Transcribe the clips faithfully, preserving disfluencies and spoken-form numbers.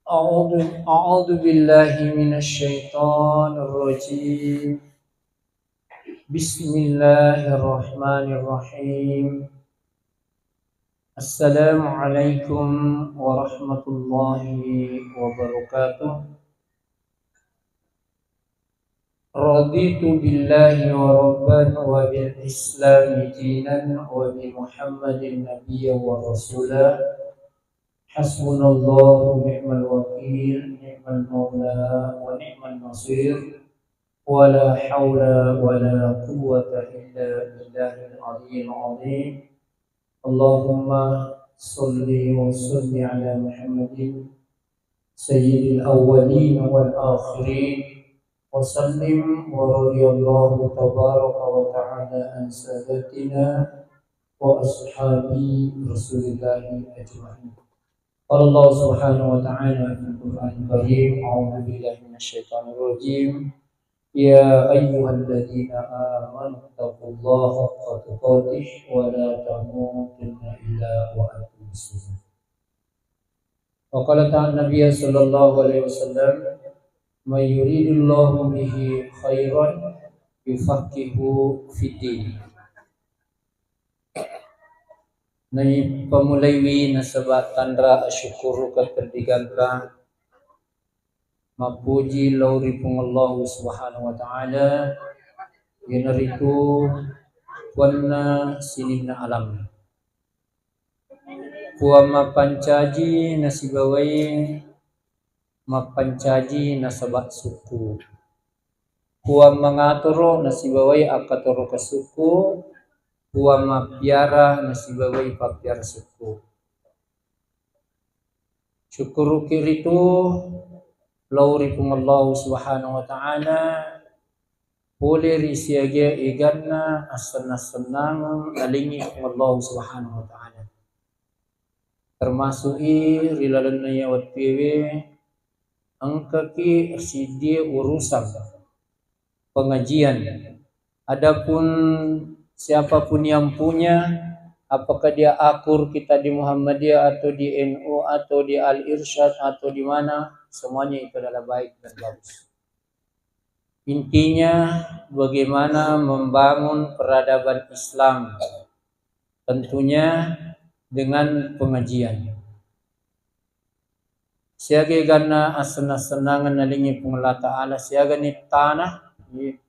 أعوذ، أعوذ بالله من الشيطان الرجيم. بسم الله الرحمن الرحيم. السلام عليكم ورحمة الله وبركاته. رضيت بالله ربا وبالإسلام دينا وبمحمد نبيا ورسولا. حسبنا الله ونعم الوكيل، نعم المولى ونعم النصير، ولا حول ولا قوة إلا بالله العلي العظيم. اللهم صل وسلم على محمد سيد الأولين والآخرين، وسلم ورضي الله تبارك وتعالى عن سادتنا وأصحاب رسول الله أجمعين. قال الله سبحانه وتعالى في القرآن الكريم: أعوذ بالله من الشيطان الرجيم. يا أيها الذين آمنوا اتقوا الله حق تقاته ولا تموتن إلا وأنتم مسلمون. وقال تعالى النبي صلى الله عليه وسلم: من يريد الله به خيرا يفقهه في الدين. Naipamulaiwi nasaba tanra asyukuru keperdiganta, mappuji lao ri Puang Allahu Subhanahu wa Ta'ala, iyanaritu Puanna sininna alam. Puang mappancaji nasibawai mappancaji nasaba sukku. Puang mangatoro nasibawai akkatoroka sukku. Puang mappiara nasibawai pappiara sukku. Syukuruki ritu lao ri Puang Allahu Subhanahu wa Ta'ala, pole ri siaga eganna assennang-sennangeng nalengngi Puang Allahu Subhanahu wa Ta'ala. Termasuk i ri lalenna iya wettuewe engkaki siddie urusan pengajian. Adapun siapapun yang punya, apakah dia akur kita di Muhammadiyah atau di N U atau di Al Irsyad atau di mana, semuanya itu adalah baik dan bagus. Intinya bagaimana membangun peradaban Islam, tentunya dengan pengajian. Siaga eganna assennang-sennangeng nalengngi Puang Allah Ta'ala, siaga ni tana, iye.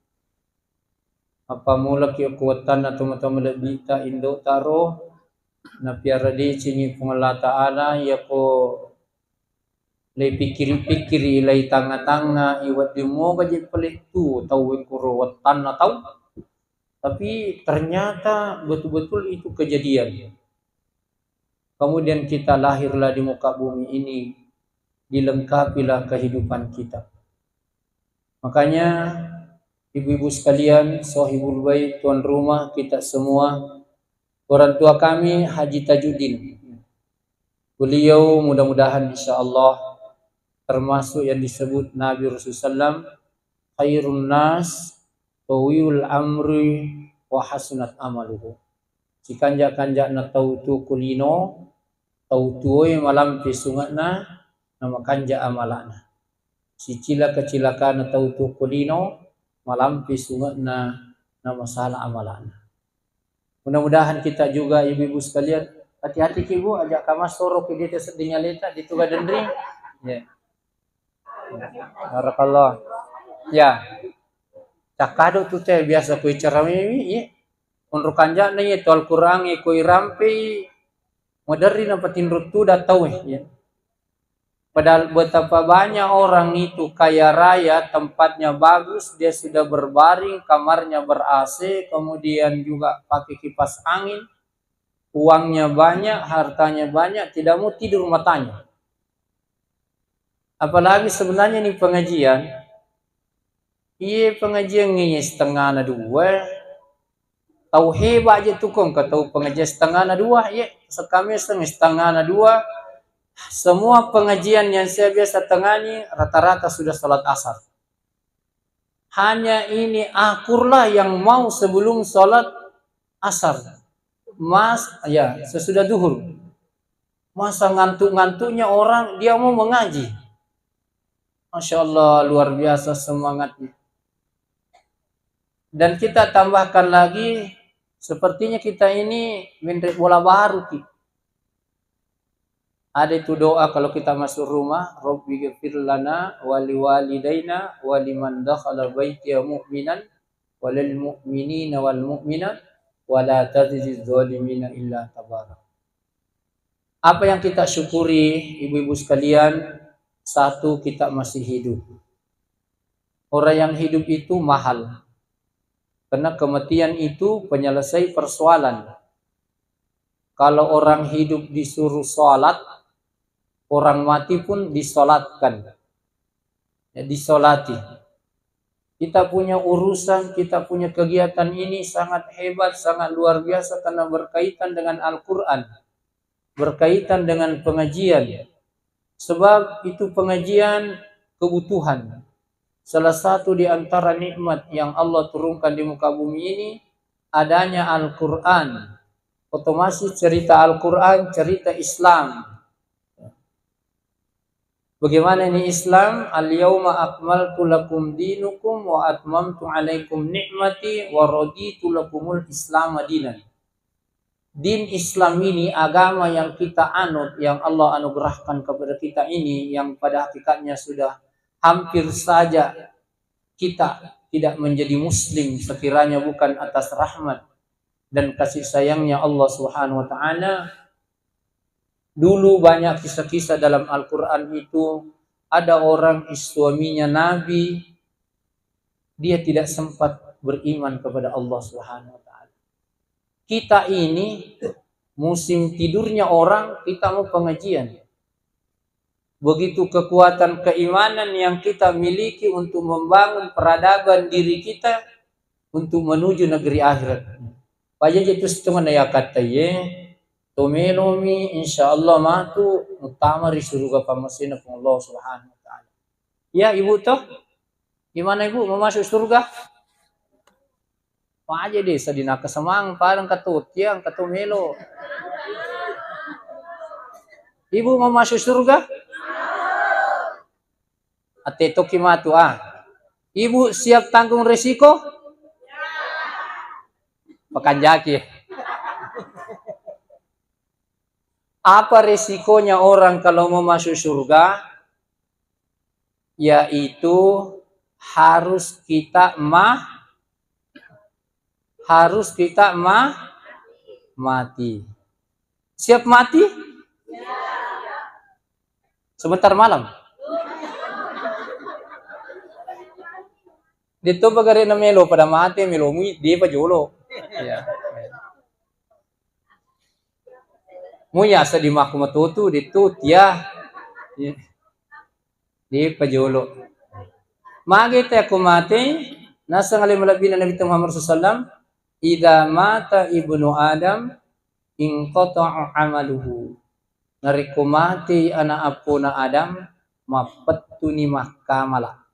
Appammulaki okko wettanna tomatoa malebbita, indo'ta ro, napiara decengi Puang Allah Ta'ala, iyako leipikkiri-pikkiri, leitangnga-tangnga, iwedding moga je palettu tau ekkoro wettanna tau. Tapi ternyata betul-betul itu kejadian. Kemudian kita lahirlah di muka bumi ini, dilengkapilah kehidupan kita. Makanya, ibu-ibu sekalian, sohibul bait, tuan rumah, kita semua, orang tua kami Haji Tajuddin, beliau mudah-mudahan insya Allah termasuk yang disebut Nabi Rasul sallam, khairun nas tawilul amri wa hasunat amaluhu. Sikanja-kanjana tau tuo ko lino, tau tuoe malampe sunge'na, namakanja amala'na. Sicilaka-cilakana tau tuo ko lino, malampe sunge'na, namasala amala'na. Mudah-mudahan kita juga, ibu-ibu sekalian, hati-hati ki, Bu, aja kamassoro ki dia sedding aleta di tuga denring. Ya. Barakallah. Ya. Cakkado tu te biasa ku icara memi, ye. Onro kanja'na ye tu Al-Qur'an e ko irampei, maderri napatinro tuda tau e, ye. Padahal betapa banyak orang itu kaya raya, tempatnya bagus, dia sudah berbaring, kamarnya ber-A C, kemudian juga pakai kipas angin, uangnya banyak, hartanya banyak, tidak mau tidur matanya. Apalagi sebenarnya ini pengajian, iye pengajian ini setengahna dua, tau hebat aja tukung ke tau pengajian setengahna dua, iye sekami setengahna dua, semua pengajian yang saya biasa tangani rata-rata sudah salat asar. Hanya ini akurlah yang mau sebelum salat asar. Mas, ya, sesudah duhur. Masa ngantuk-ngantuknya orang, dia mau mengaji. Masya Allah, luar biasa semangatnya. Dan kita tambahkan lagi, sepertinya kita ini menre bola baru ki. Ada itu doa kalau kita masuk rumah, "Rabbi ghfir lana wa liwalidaina wa liman dakhala baitiya mu'minan wa lil mu'minina wal mu'minat wa la tazidiz zalimina illa tabara." Apa yang kita syukuri, ibu-ibu sekalian? Satu, kita masih hidup. Orang yang hidup itu mahal. Karena kematian itu penyelesai persoalan. Kalau orang hidup disuruh sholat, orang mati pun disolatkan. Ya, disolati. Kita punya urusan, kita punya kegiatan ini sangat hebat, sangat luar biasa karena berkaitan dengan Al-Quran, berkaitan dengan pengajian. Sebab itu pengajian kebutuhan. Salah satu di antara nikmat yang Allah turunkan di muka bumi ini adanya Al-Quran. Otomatis cerita Al-Quran, cerita Islam. Bagaimana ini Islam? "Al-yauma akmaltu lakum dinukum wa atmamtu alaikum ni'mati wa raditu lakumul Islam dinan." Din Islam ini, agama yang kita anut, yang Allah anugerahkan kepada kita ini, yang pada hakikatnya sudah hampir saja kita tidak menjadi muslim sekiranya bukan atas rahmat dan kasih sayangnya Allah Subhanahu wa Ta'ala. Dulu banyak kisah-kisah dalam Al-Quran itu, ada orang suaminya Nabi, dia tidak sempat beriman kepada Allah Subhanahu wa Ta'ala. Kita ini, musim tidurnya orang, kita mau pengajian. Begitu kekuatan keimanan yang kita miliki untuk membangun peradaban diri kita untuk menuju negeri akhirat. Paja je tu setengah ya kata ye, to melomi, insya Allah matu utama ri surga pamasena Puang Allah Subhanahu wa Ta'ala. Ya, Ibu toh? Gimana Ibu mau masuk surga? Paja de, sedinaka semang, padang katu tiang, katu melo. Ibu mau masuk surga? Ate toki matu, ah. Ibu siap tanggung resiko? Pakanjaki. Apa resikonya orang kalau mau masuk surga? Yaitu harus kita ma-, harus kita ma-, mati. Siap mati? Sebentar malam. Detto bagare na melo pada mate, melo mui, depa jolo. Iya. Mui asa di makku matotu, detto tia. Iya. Depa jolo. Mage te aku mate, naseng ale malebbina Nabi Muhammad sallallahu alaihi wasallam, "Idza mata ibnu Adam, inqata'a amaluhu." Narekko matei ana appona Adam, mappettuni makkamala.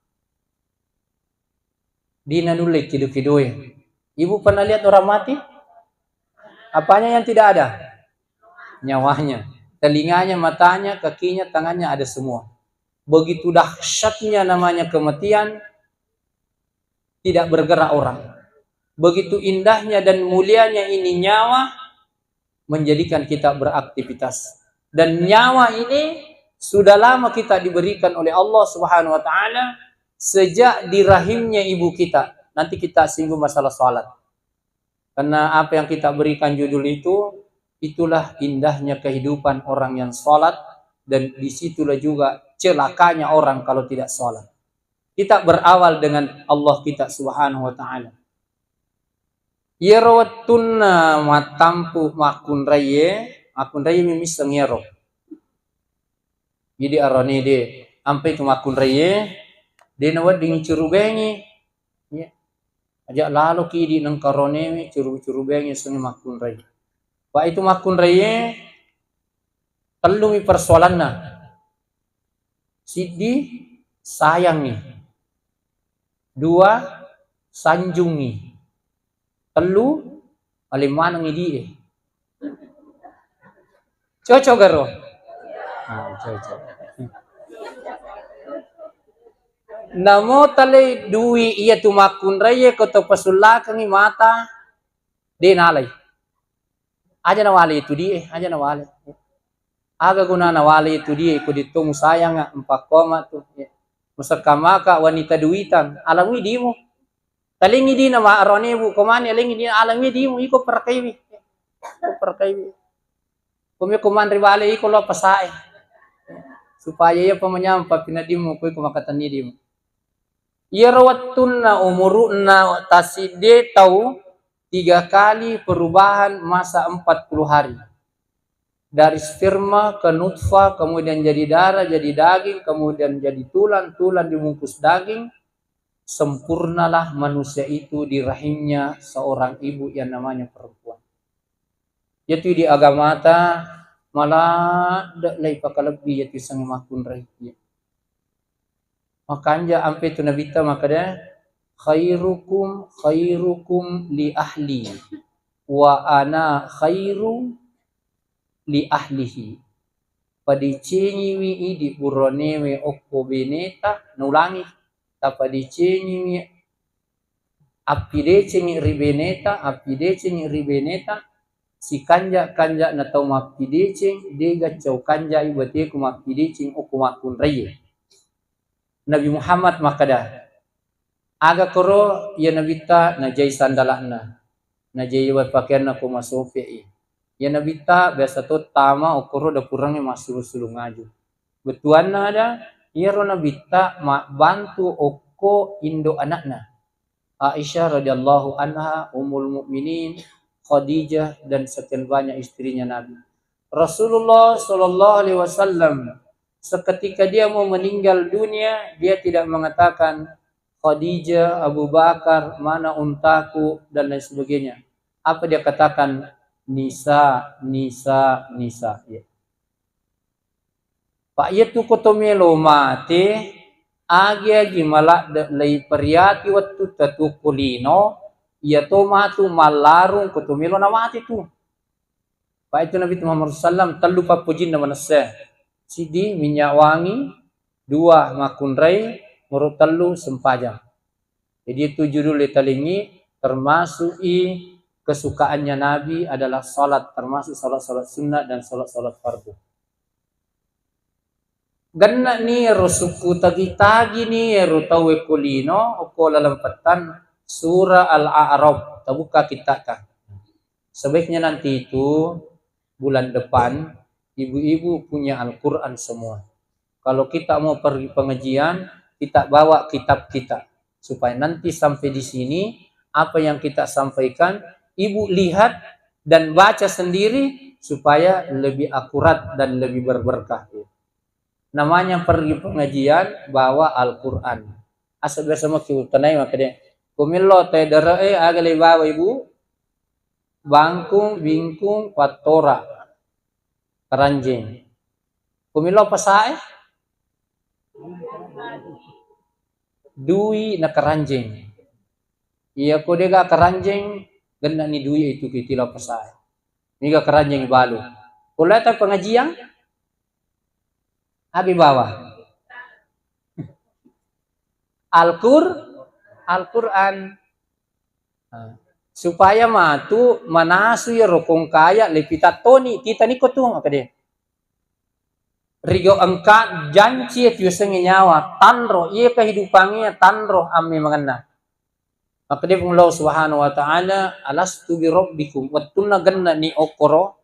Dina nulle kido-kidoe. Ibu pernah lihat orang mati? Apanya yang tidak ada? Nyawanya. Telinganya, matanya, kakinya, tangannya ada semua. Begitu dahsyatnya namanya kematian, tidak bergerak orang. Begitu indahnya dan mulianya ini nyawa, menjadikan kita beraktivitas. Dan nyawa ini sudah lama kita diberikan oleh Allah Subhanahu wa Ta'ala sejak di rahimnya ibu kita. Nanti kita singgung masalah salat. Karena apa yang kita berikan judul itu, itulah indahnya kehidupan orang yang salat, dan disitulah juga celakanya orang kalau tidak salat. Kita berawal dengan Allah kita Subhanahu wa Ta'ala. Iyaro wettunna mattampu makkunraiye, makkunraiye mi misseng iyaro. Jadi arone de, ampai tu makkunraiye, de nawedding curubengi. Ya. Aja lalo ki di nengkaronewe curu-, curubengi sengi makkunrai. Pak itu makkunraiye, tellumi persoalanna. Siddi, sayangngi. Dua, sanjungngi. Tellu, paling maneng idi e. Cocok garo? Ah, cocok. Namo talei dui iya tu makkunraie ko to pasullakengi mata, de nalai. Aja nawale tu die, aja nawale. Aga guna nawale tu die ko ditto musayanga, mpakkoma tu. Musekka maka wanita duitan, alamui dimu. Talengi dina ma arone bu, komani alengi dina, alamui dimu, iko perkaiwi. Perkaiwi. Kome ko manre bale iko lo pasae. Supaya iya pamanyampa pinadimu ko iko makatenni dimu. Iyaro wettunna umuru'na tasidde tau, tiga kali perubahan masa empat puluh hari. Dari sperma ke nutfah, kemudian jadi darah, jadi daging, kemudian jadi tulang, tulang dibungkus daging, sempurnalah manusia itu di rahimnya seorang ibu yang namanya perempuan. Iyatu di agamata maladde' laipakalebbi iyatu sengnge makkunrai. Makanja ampe tu Nabitta makkeda, "Khairukum khairukum li ahli, wa ana khairu li ahlihi." Padecengiwi idi buranewe okko beneta, naulangi, tapadecengiwi, appidecengi ri beneta, appidecengi ri beneta, sikanja-kanja na tau mappideceng, dega cau kanjai bateku mappideceng okko makkunraie. Nabi Muhammad makkeda, "Aga koro iya Nabitta najai sandala'na, najai wae pakeanna ko masope'i. Iya Nabitta biasa to tama okkoro dapurengnge massulu-sulu ngaju." Bettuanna ada, iyaro Nabitta mabbantu okko indo anakna. Aisyah radhiyallahu anha, Ummul Mukminin, Khadijah, dan sekian banyak istrinya Nabi. Rasulullah sallallahu alaihi wasallam, seketika dia mau meninggal dunia, dia tidak mengatakan, "Khadijah, Abu Bakar, mana untaku?" dan lain sebagainya. Apa dia katakan? "Nisa, nisa, nisa." Ya. Pa iyatu ko to melo mate, agi-agi maladde' leiperiati wettu tatuo ko lino, iya to matu mallarung ko to melo namate tu. Pa itu Nabi Muhammad sallam tellu pappojinna manessa. Siddi minyak wangi, dua makkunrai, muru tellu sempajang. Jadi itu judul ditalingi, termasuk i kesukaannya Nabi adalah salat, termasuk salat-salat sunnah dan salat-salat fardu. Genna'ni ero sukku tagi-tagini ero tauwe ko lino, okko laleng pettan, Surah Al-A'raf, tabukka kitta'ta. Sebaiknya nanti itu bulan depan, ibu-ibu punya Al-Quran semua. Kalau kita mau pergi pengajian, kita bawa kitab kita. Supaya nanti sampai di sini, apa yang kita sampaikan, ibu lihat dan baca sendiri, supaya lebih akurat dan lebih berberkah. Namanya pergi pengajian, bawa Al-Quran. Asa biasa maki utanai makkeda, "Kumillo te dere e, aga le bawa ibu?" Bangkung, bingkung, pattora, keranjeng. Kumillo pasae? Dui na keranjeng. Iya ko dega keranjeng, genna'ni dui itu ki tilo pasae. Niga keranjeng balu. Kuliah ta pengajian? Abi bawa. Al-Qur, Al-Quran. Nah, supaya matu manasu ya rokong kaya lepi tattoni, kita niko tu, makkeda. Rigo engka janci ya tiusengi nyawa, tanro, iya kehidupannya tanro amme mangenna. Makkeda Puang Allah Subhanahu wa Ta'ala, "Alastu bi rabbikum?" Wettunna genna'ni okkoro,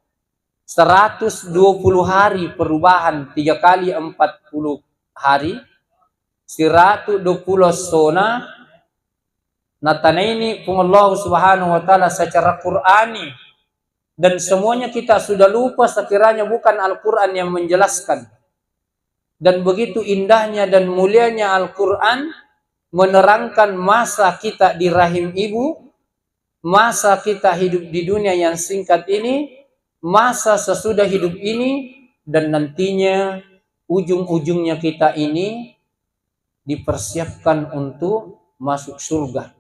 seratus dua puluh hari perubahan, tiga kali empat puluh hari, siratu dua puluh essona, natanaini Puang Allah Subhanahu wa Ta'ala secara Qur'ani, dan semuanya kita sudah lupa sekiranya bukan Al-Quran yang menjelaskan. Dan begitu indahnya dan mulianya Al-Quran menerangkan masa kita di rahim ibu, masa kita hidup di dunia yang singkat ini, masa sesudah hidup ini, dan nantinya ujung-ujungnya kita ini dipersiapkan untuk masuk surga.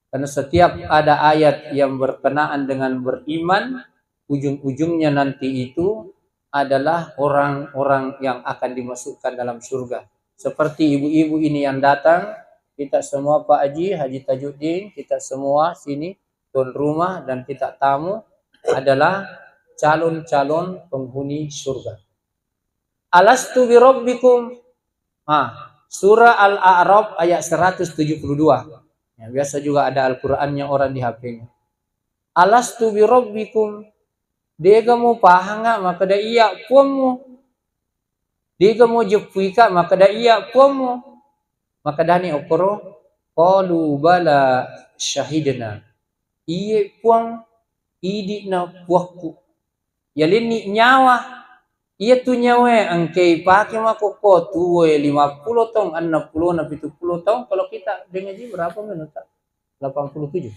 Karena setiap ada ayat yang berkenaan dengan beriman, ujung-ujungnya nanti itu adalah orang-orang yang akan dimasukkan dalam surga. seperti ibu-ibu ini yang datang, kita semua, Pak Haji, Haji Tajuddin, kita semua sini, tuan rumah dan kita tamu adalah calon-calon penghuni surga. Alastu birabbikum? Ah, surah Al-A'raf ayat seratus tujuh puluh dua. Ya, biasa juga ada Al-Qur'annya orang di H P-nya. Alastu birabbikum? Dega mupahanga makkeda iya puammu? Dega mujeppuika makkeda iya puammu? Makkedani okkoro, qalu bala syahidna. Iye puang, idi'na puakku. Yalenni nyawa, iya tu nyawae engkai pake makkokko tuwoe lima puluh taung, enam puluh na pitu puluh taung, kalau kita dengan ji berapa menurut tak? Delapan puluh tujuh.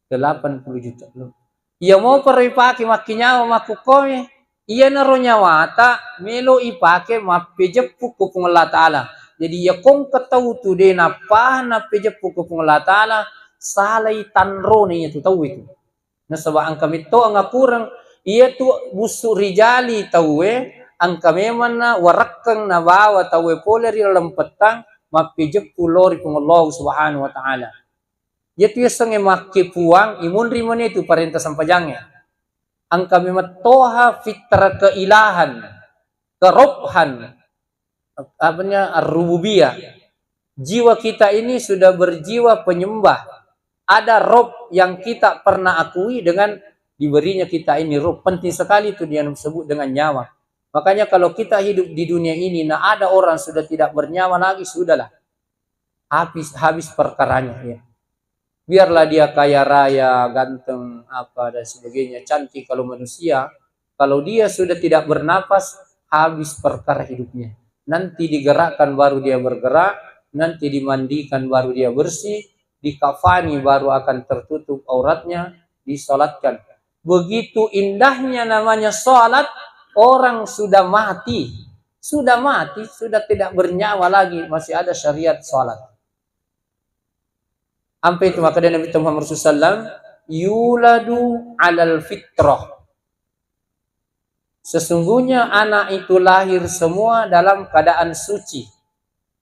Delapan puluh juta. Iya mopa ro ipake makkinyawa makkukkoe. Iyanaro nyawata melo ipake mappejeppu ko Puang Allah Ta'ala. Jadi iya kongka tau tu de nappa nappejeppu ko Puang Allah Ta'ala, salai tanrona iya tu tau itu. Nasaba engka metto angakureng, iya tu bussu rijali tauwe, engka memanna warekkeng nabawa tauwe pole ri laleng pettang mappejeppu lao ri Puang Allah Subhanahu wa Ta'ala. Iyatu yasengnge makkepuang, imunri mane tu parenta sampajangnge. Engka memettoha fitra keilahan, kerobhan, apanya, ar-rububiyah. Jiwa kita ini sudah berjiwa penyembah. Ada Rob yang kita pernah akui dengan diberinya kita ini Rob. Penting sekali itu dia sebut dengan nyawa. Makanya kalau kita hidup di dunia ini, nah ada orang sudah tidak bernyawa lagi, sudahlah. Habis, habis perkaranya, ya. Biarlah dia kaya raya, ganteng, apa, dan sebagainya, cantik kalau manusia, kalau dia sudah tidak bernapas, habis perkara hidupnya. Nanti digerakkan baru dia bergerak, nanti dimandikan baru dia bersih, dikafani baru akan tertutup auratnya, disalatkan. Begitu indahnya namanya salat, orang sudah mati. Sudah mati, sudah tidak bernyawa lagi, masih ada syariat salat. Ampe itu makkeda Nabi Muhammad sallallahu alaihi wasallam, "Yuladu alal fitrah." Sesungguhnya anak itu lahir semua dalam keadaan suci.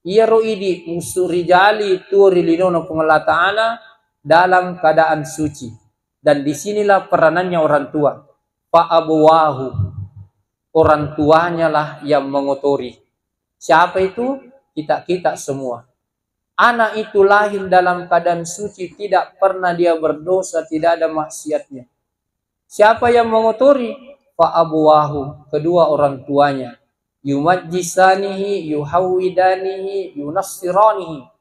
Iyaro idi musu rijali tuo ri linona Puang Allah Ta'ala dalam keadaan suci. Dan disinilah peranannya orang tua. Fa abawahu. Orang tuanya lah yang mengotori. Siapa itu? Kita-kita semua. Anak itu lahir dalam keadaan suci, tidak pernah dia berdosa, tidak ada maksiatnya. Siapa yang mengotori? Fa abawahu, kedua orang tuanya. Yumajjisanihi, yuhawwidanihi, yunassiranihi.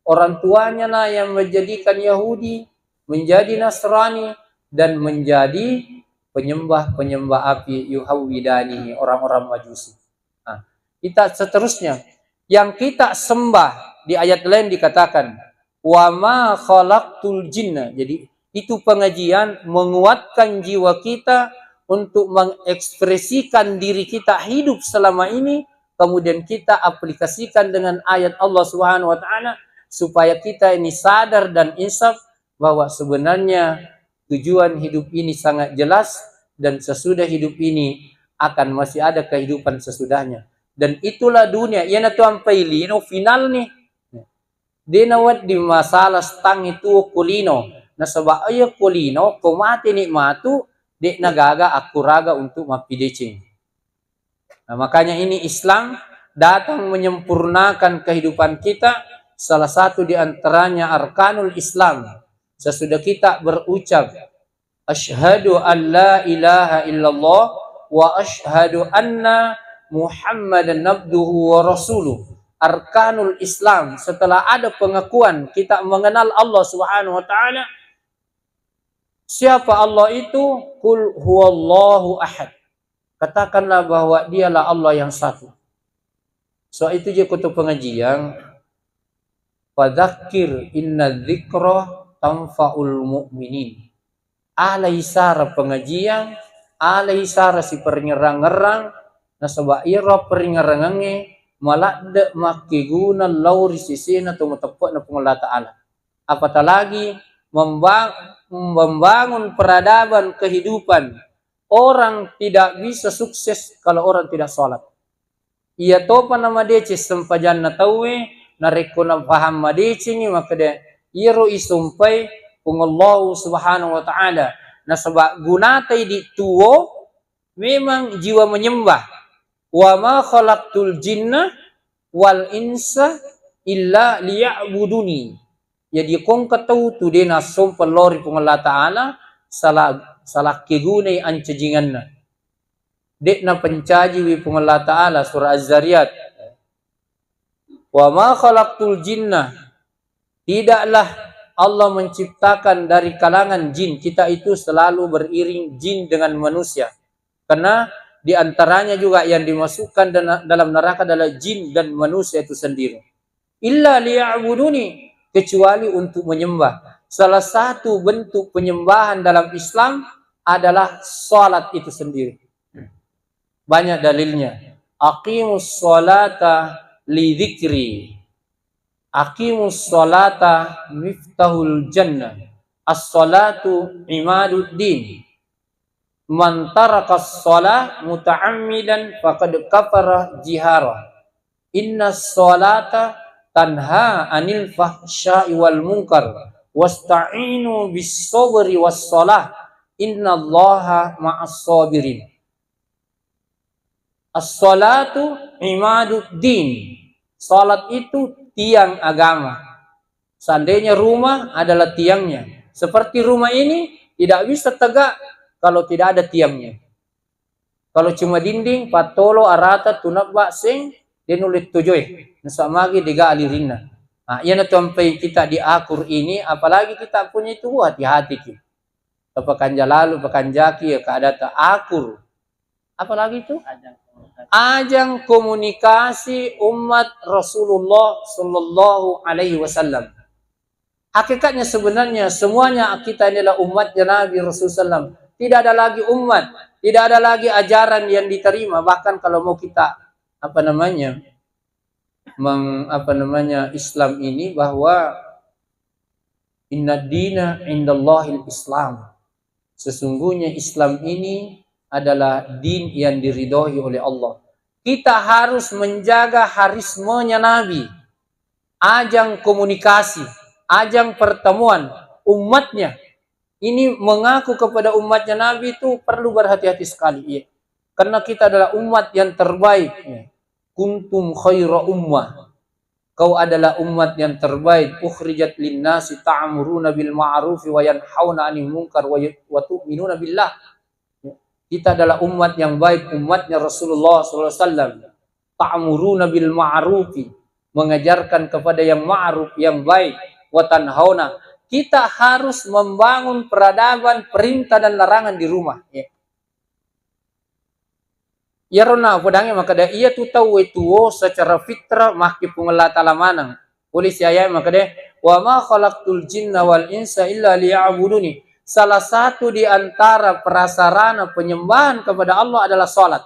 Orang tuanya lah yang menjadikan Yahudi, menjadi Nasrani, dan menjadi penyembah-penyembah api, yuhawwidanihi, orang-orang Majusi. Nah, kita seterusnya, yang kita sembah, di ayat lain dikatakan, "Wa ma khalaqtul jinna." Jadi, itu pengajian menguatkan jiwa kita untuk mengekspresikan diri kita hidup selama ini, kemudian kita aplikasikan dengan ayat Allah Subhanahu wa Ta'ala, supaya kita ini sadar dan insaf bahwa sebenarnya tujuan hidup ini sangat jelas, dan sesudah hidup ini akan masih ada kehidupan sesudahnya. Dan itulah dunia, iyanatu ampai lino final nih. De nawedding masalah stang itu ko lino. Nasaba iya ko lino, ko mate ni matu, de nagaga akkuraga untuk mappideceng. Nah, makanya ini Islam datang menyempurnakan kehidupan kita, salah satu di antaranya arkanul Islam. Sesudah kita berucap, "Asyhadu an la ilaha illallah wa asyhadu anna Muhammadan abduhu wa rasuluh." Arkanul Islam, setelah ada pengakuan kita mengenal Allah Subhanahu wa Ta'ala, siapa Allah itu? "Qul huwallahu ahad." Katakanlah bahwa dialah Allah yang satu. So itu je kutu pengajian, "Fadzakir inna dzikra tanfa'ul mu'minin." Alai sara pengajian, alai sara siparingerang-ngerang, nasaba iyaro paringerangengnge maladde makkeguna lao ri sesena to mateppe'na Puang Allah Ta'ala. Apatah lagi memba-, membangun peradaban kehidupan. Orang tidak bisa sukses kalau orang tidak sholat. Iya topa namadeceng sempajanna tauwe, narekko napahang madecengi, makkeda, iyaro isompai Puang Allahu Subhanahu wa Ta'ala. Nasaba gunata idi tuo memang jiwa menyembah. "Wa ma khalaqtul jinna wal insa illa liya'buduni." Jadi, kongka tau tu de nassompa lao ri Puang Allah Ta'ala, sala-, salakkegunai ancajinganna. De'na pancajiwi Puang Allah Ta'ala, surah Az-Zariyat. "Wa ma khalaqtul jinna," tidaklah Allah menciptakan dari kalangan jin. Kita itu selalu beriring jin dengan manusia. Karena di antaranya juga yang dimasukkan dana-, dalam neraka adalah jin dan manusia itu sendiri. "Illa liya'buduni," kecuali untuk menyembah. Salah satu bentuk penyembahan dalam Islam adalah salat itu sendiri. Banyak dalilnya. "Aqimus salata li dzikri. Aqimus salata miftahul jannah. As-salatu imaduddin. Man tarakas salah muta'ammidan faqad kafara jihara. Innas salata tanha anil fahsya'i wal munkar. Wasta'inu bis sabri was salah. Innallaha ma'as sabirin." "As-salatu imaduddin." Salat itu tiang agama. Seandainya rumah adalah tiangnya, seperti rumah ini tidak bisa tegak kalau tidak ada tiangnya. Kalau cuma dinding, pattolo, arata, tunabba, seng, de nulle tojoe. Nasaba magi dega alirinna. Nah, iyana tu ampai kita diakur ini, apalagi kita punya itu, hati-hati ki. Pakanja lalu, pakanjaki, ya, keadaan akur. Apalagi itu? Ajang komunikasi. Ajang komunikasi umat Rasulullah sallallahu alaihi wasallam. Hakikatnya sebenarnya semuanya kita ini adalah umatnya Nabi Rasul sallam. Tidak ada lagi umat, tidak ada lagi ajaran yang diterima. Bahkan kalau mau kita, apa namanya, meng-, apa namanya, Islam ini bahwa "Inna dina indallahil Islam." Sesungguhnya Islam ini adalah din yang diridhoi oleh Allah. Kita harus menjaga harismenya Nabi. Ajang komunikasi, ajang pertemuan umatnya. Ini mengaku kepada umatnya Nabi itu perlu berhati-hati sekali. Iya. Karena kita adalah umat yang terbaik. Iya. "Kuntum khaira ummah." Kau adalah umat yang terbaik, "ukhrijat linnasi ta'muruna bil ma'rufi wa yanhauna 'anil munkar wa yu-, wa tu'minuna billah." Kita adalah umat yang baik, umatnya Rasulullah sallallahu alaihi wasallam. "Ta'muruna bil ma'rufi," mengajarkan kepada yang ma'ruf, yang baik, "wa tanhauna." Kita harus membangun peradaban perintah dan larangan di rumah. Ya. Iyaro napodangnge makkeda, iyatu tauwe tuwo secara fitrah makke Puang Allah Ta'ala maneng. Pole si ayat makkeda, "Wa ma khalaqtul jinna wal insa illa liya'buduni." Salah satu di antara prasarana penyembahan kepada Allah adalah salat.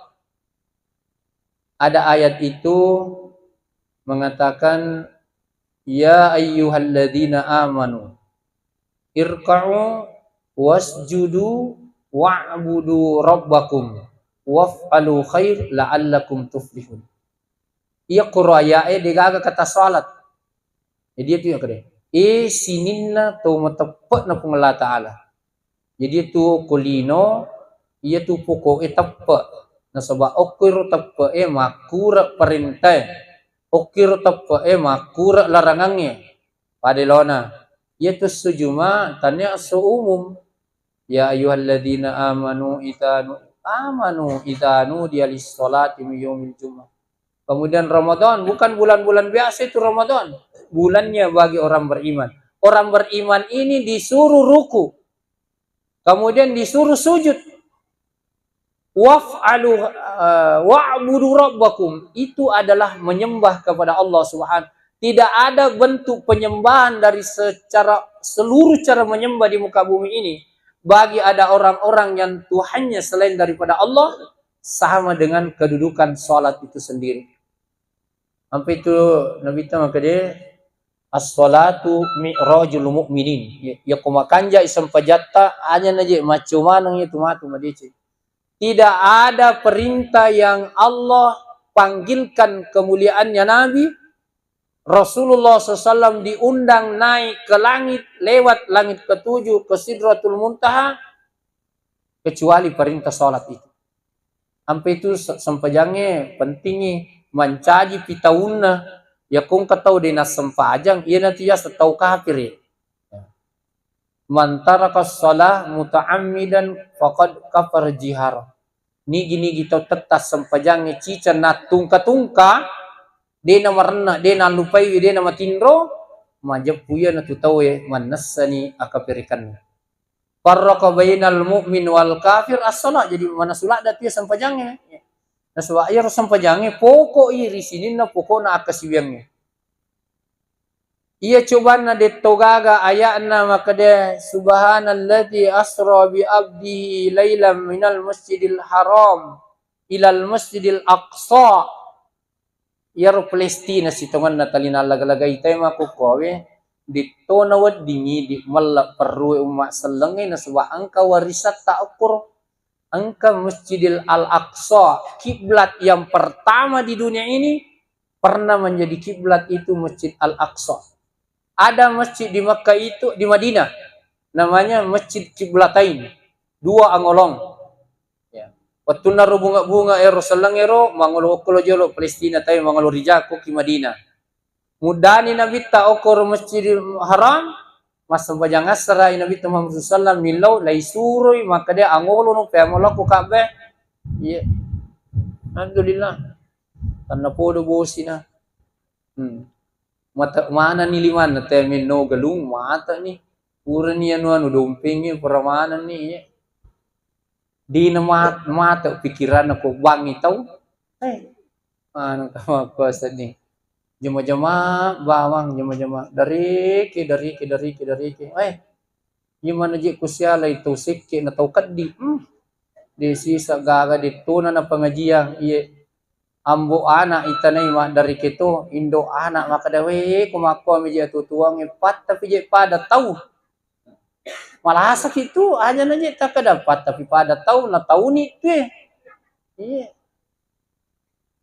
Ada ayat itu mengatakan, "Ya ayyuhalladzina amanu, irka'u wasjudu wa'budu rabbakum waf'alu khair la'allakum tuflihun." Iya koro aya'e degaga kata salat. Jadi itu yang kedua. E sininna to mateppe'na Puang Allah Ta'ala. Jadi itu ko lino, iya tu poko'e teppe'. Nasaba okko iro teppe'e makkura parentae. Okko iro teppe'e makkura larangangnge. Pada lona. Iya tu esso Juma, tania esso umum. "Ya ayyuhalladzina amanu idza nu-, amanu idza nudiya lis-sholati min yaumil jumu'ah." Kemudian Ramadan, bukan bulan-bulan biasa itu Ramadan. Bulannya bagi orang beriman. Orang beriman ini disuruh ruku. Kemudian disuruh sujud. "Waf'alu, eh, wa'budu rabbakum." Itu adalah menyembah kepada Allah Subhanahu. Tidak ada bentuk penyembahan dari secara, seluruh cara menyembah di muka bumi ini bagi ada orang-orang yang Tuhannya selain daripada Allah sama dengan kedudukan salat itu sendiri. Ampe tu Nabitta makkeda, "As-sholatu mi'rajul mu'minin." Ya, yakko makanjai sempajatta, anyana je macco maneng itu matu madeceng. Tidak ada perintah yang Allah panggilkan kemuliaannya Nabi, Rasulullah sallallahu alaihi wasallam diundang naik ke langit lewat langit ketujuh ke Sidratul Muntaha, kecuali perintah salat itu. Ampe itu se-, sempajangnge pentingngi, mancaji pitaunna. Ya kongka tau de nassempajang, iyanatu yaseng tau kafir. Man taraka shalah muta'ammidan faqad kafar jihar. Nigi-nigi tau tetta sempajangnge ciceng nattungka-tungka, de namarenna, de nallupaiwi, de namatinro, majeppu iyanatu tauwe mannessani akafirikanna. Farraqa bainal mu'min wal kafir as-shalah. Jadi mannasu ladda tu iya sempajangnge. Nasaba iyaro sempajangnge pokok i ri sininna pokokna akkasiwiangnge. Iya cobanna detto gaga aya'na makkeda, "Subhanalladzi asra bi abdihi lailam minal masjidil haram ilal masjidil aqsa." Iyaro Palestina sitongenna tali nallaga-lagai tae makkukkuawe, dettona weddingi di mella perrue umma sellengnge nasaba engka warisatta okkoro. Engka Masjidil Al-Aqsa, kiblat yang pertama di dunia ini pernah menjadi kiblat itu Masjid Al-Aqsa. Ada masjid di Makkah itu, di Madinah, namanya Masjid Kiblatain, dua angolong. Ya. Wettunna ro bunga-bunga ero selleng ero, mangolo okkolo jolo Palestina, tapi mangolo rijako ki Madinah. Muddani Nabitta okkoro Masjidil Haram, massempajang assarai Nabitta Muhammad sallallahu alaihi wasallam, millau, laisuroi, makkeda angolono, peamolokko Ka'bah. Iya. Alhamdulillah. Tanna podo bosina. Hmm. Mate manenni limanna, te menno galung, mateni. Purani anu-anu dompengnge, pura manenni, iya. Dina mat-, mate pikiranna ko bangngi tau. Eh. Anu kamakuasanni. Jama-jama bawang, jama-jama. Dariki, dariki, dariki, dariki. Eh. Iya maneng je kusialai tau sekke na tau keddi. Hmm. De sisa gaga dettona na pengajian. Iye. Ambo ana itanai maddariki to, indo ana makkeda, "We, ko makkuami je atuo-tuongnge, pattapi je pada tau." Malasaki tu, aja na je takkeda, "Pattapi pada tau," na tauni tu e. Iya.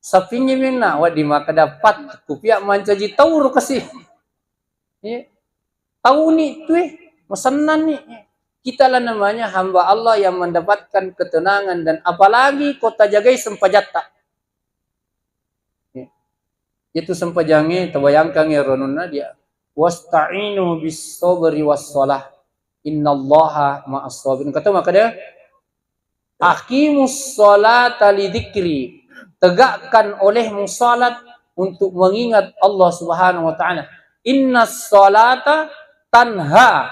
Sapingngi menna, wedding makkeda, "Pat, kupia mancaji tau ro kasi." Iya. Tauni tu e, masennanni. Kitalah namanya hamba Allah yang mendapatkan ketenangan dan apalagi ko tajagai sempajatta. Ya. Itu sempajangnge, tabayangkangngi rononna dia. "Wasta'inu bis sabri was shalah. Innallaha ma'as sabirin." Kata makkeda, "Aqimus sholata li dzikri." Tegakkan olehmu salat untuk mengingat Allah Subhanahu wa Ta'ala. "Innas sholata tanha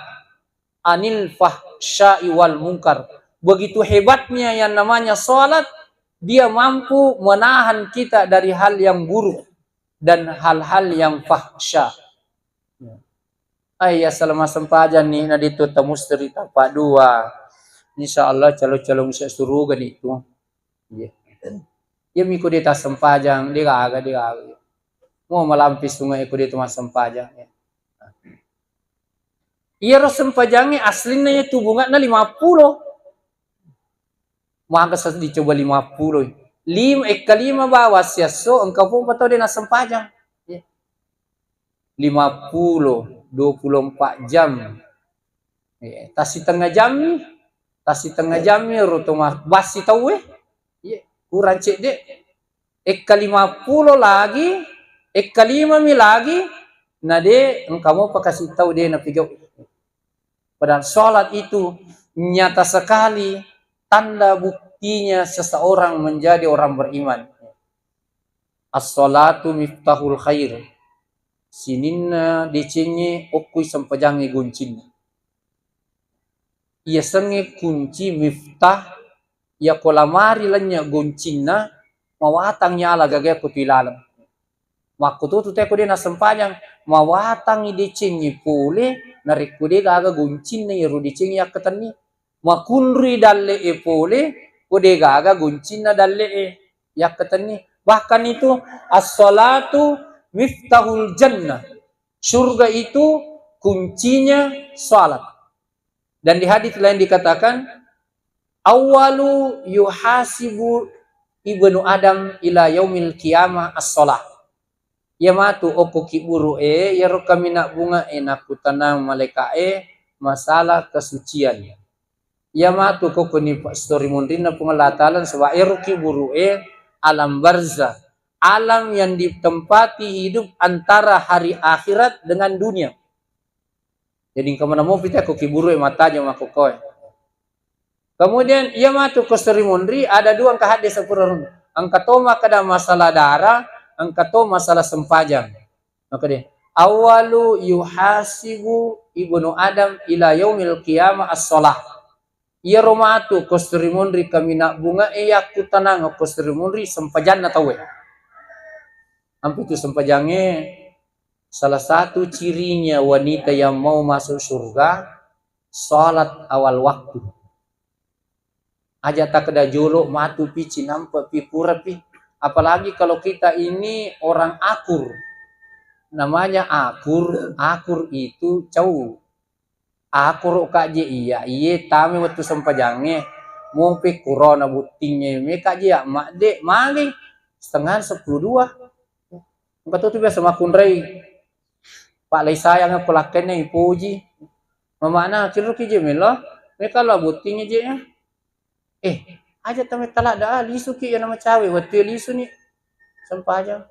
anil fahsya'i wal munkar." Begitu hebatnya yang namanya salat, dia mampu menahan kita dari hal yang buruk dan hal-hal yang fahsya. Ai, asal massempajang ni, na ditu tamusteri tapa dua. Insya Allah calon-calon masuk surga ni tu. Iya. Iya mi ko de tassempajang, de gaga, de gaga. Mau malampi sungai ko de tu massempajang. Iya ro sempajangnge aslinna iya tu bungana lima puluh. Maka sa dicoba lima puluh. Lima, ekka lima bawa siasso, engka pun patau de nassempajang. Iya. Lima puluh, dua puluh empat jam. Eh, tasitengah jammi, tasitengah jammi ro to ma-, bassi tauwe. Iya, kurang cedde. Ekka lima puluh lagi, ekka lima mi lagi, na de engka mopa kasi tau de napigau. Padahal salat itu nyata sekali tanda buktinya seseorang menjadi orang beriman. As-salatu miftahul khair. Sininna decengnge okkui sempajangnge goncinna. Iyasengnge kunci miftah, iyako lamari lennye goncinna, mawatang yala gagae ko tu ilaleng. Makkututu te ko de nassempajang, mawatangngi decengnge pole, narekko de gaga goncinna iyaro decengnge yakkatenni. Makunrui dalle'e pole, ko de gaga goncinna dalle'e yakkatenni. Bahkan itu, as-salatu miftahul jannah. Surga itu kuncinya salat. Dan di hadis lain dikatakan, "Awwalu yuhasibu, ibnu Adam ila yaumil qiyamah as-shalah. Iya matu okko kibburu'e, iyaro kaminang bungae nakkutanang malaika'e masalah kesucian. Iya matu kokkoni story munrinna Puang Allah Ta'ala, nasaba ero kibburu'e alam barzah, alam yang ditempati hidup antara hari akhirat dengan dunia. Jadi engka mana mopi te ko kibburu'e matajeng makkokkoe. Kemudian iya matu ko story munri ada dua engka hadde sepura runtu. Engka to makkeda masalah darah, engka to masalah sempajang. Makkeda, "Awwalu yuhasibu ibnu Adam ila yaumil qiyamah as-shalah." Iyaro matu ko story munri kaminang bungae yakkutanang ko story munri sempajanna tauwe. Ampe tu sempajangnge salah satu cirinya wanita yang mau masuk surga, salat awal waktu. Aja takkeda jolo matu pi cinampe pi pura pi. Apalagi kalau kita ini orang akur. Namanya akur, akur itu cau. Akuro ka je iya, iye tame wettu sempajangnge. Mopi kurona buttingnge, meka je ya madde magi setengah sepuluh dua. Engka to tu biasa makkunrai. Pak lai sayang ko lakkainna ipoji. Mamana kiro ki je melo, meka lo buttingnge je ya. Eh, aja tame talada, ah, lisuki iya namacawe, wettu lisu ni sempajang.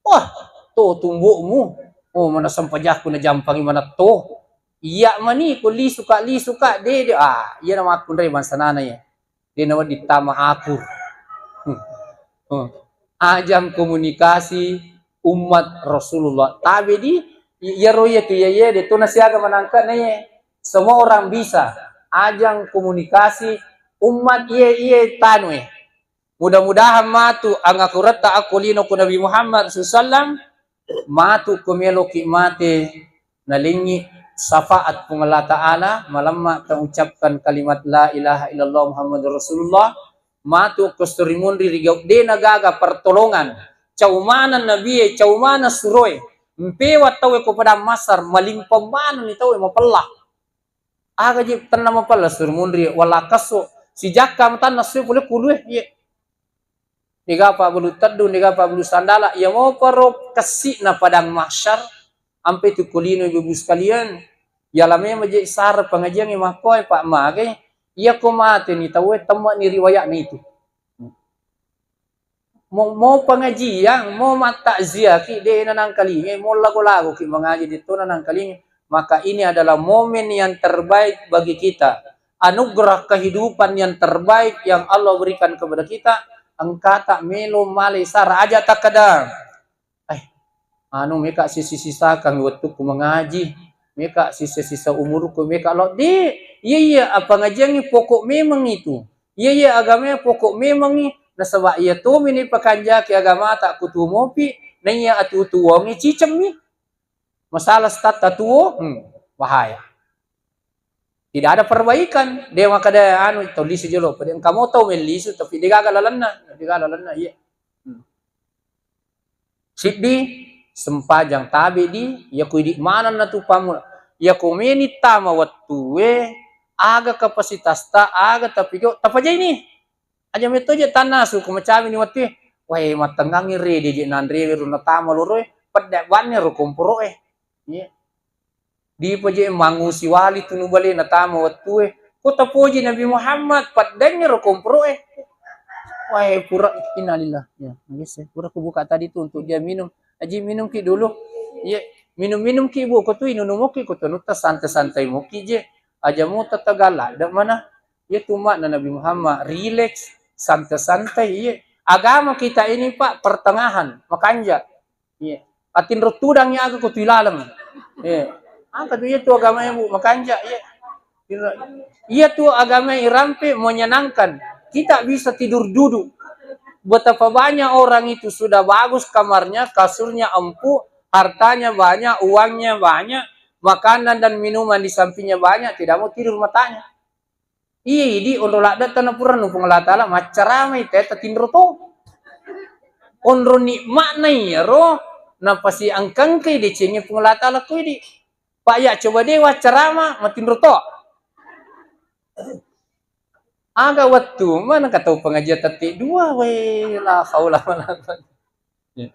Wah, to tumbukmu. Oh, mana sempajakku najampangi mana to. Iya mani ko lisuka, lisuka, dede. Ah, iya namakkunrai bangsa nana ya. De nawedding tama akur. Hmm. Hmm. Ajang komunikasi umat Rasulullah. Tabe di, iyaro iya tu iya, iya de to nasiaga manangka na ye. Semua orang bisa. Ajang komunikasi umat iye, iye tanu e. Mudah-mudahan matu angakuretta akko lino ku Nabi Muhammad sallallahu alaihi wasallam, matu ko meloki mate nalengngi syafaat Puang Allah Ta'ala, malemma ta ucapkan kalimat la ilaha illallah Muhammadur Rasulullah, matu ko storimunri rigau de nagaga pertolongan, cau maneng nabie, cau maneng suroe, mpewa tauwe ko padang mahsyar, malimpeng maneng ni tauwe mapella. Aga je tenna mapella storimunri, wala kesso, sijakka matanna sue pole kulue, ye. Dega pabbalu teddung, dega pabbalu sandala, iya moparo kessi'na padang mahsyar, ampe tu ko lino ibu-ibu sekalian, yala memang je sara pengajian e makkoe, Pak, magai, iya ko mate ni tauwe, temma ni riwayat ni itu. Mo, mo pengajian, mo mattakziah ki, de na nangkalingai, mo lago-lago ki mengaji, de to na nangkalingai. Maka ini adalah momen yang terbaik bagi kita. Anugerah kehidupan yang terbaik yang Allah berikan kepada kita, engkata melo malai sara aja takkeda. Eh, anu, meka sisi-sisakan wettukku mengaji, meka sisa-sisa umurku, meka lo. De, iya, iya, apa ngajiangi pokok memang itu. Iya, iya, agama pokok memang i. Nasaba iya to mini pakanjaki agamata kutu mopi, na iya atu tuwongi cicemmi. Masalah statta tuo, hmm, bahaya. Tidak ada perbaikan. De makkeda anu, tau lisu jolo. Pada engka mo tau mellisu, tapi degaga lalenna. Degaga lalenna, iya. Hmm. Siddi, sempajang tabe di, iya ko idi maneng natu pammula. Iya ko meni tama wettue, aga kapasitasta, aga tapigau, tapajaini. Aja metto je tannasu ko macawe ni wettue. Wae, mattengngangi re, de je nanrewe ro natama loroe, pedda banne ro komporoe. Iya. Dipa je mangusi wali tunu bale natama wettue. Ko tapoji Nabi Muhammad, paddangngi ro komporoe. Wae, pura, innalillah. Ya, nggih, pura kubuka tadi tu untuk dia minum. Aji, minum ki dulu. Iya, minum-minum ki, Bu, ko tu inunum ki, ko tu nutta santai-santai mo ki je. Aja mo tatagal ada mana. Iya tu makna Nabi Muhammad, rileks, santai-santai, iya. Agama kita ini, Pak, pertengahan, makanja. Iya. Atinro tudang ya aga ko tu ilaleng. Iya. Angka tu iya tu agama ibu, makanja, iya. Iya tu agama irampe menyenangkan. Kita bisa tidur duduk. Betapa banyak orang itu sudah bagus kamarnya, kasurnya empuk, hartanya banyak, uangnya banyak, makanan dan minuman di sampingnya banyak, tidak mau tidur matanya. Iya, idi onro ladde tana pura nu Puang Allah Ta'ala maccaramai te tatinro to. Onro nikmatna iyaro napasi angkangkai decengnge Puang Allah Ta'ala ko idi. Pak ya, coba de waccarama matinro to. Aga wettu, mana ka tau pengajian tette dua, we, la haula wala quwwata. Ya.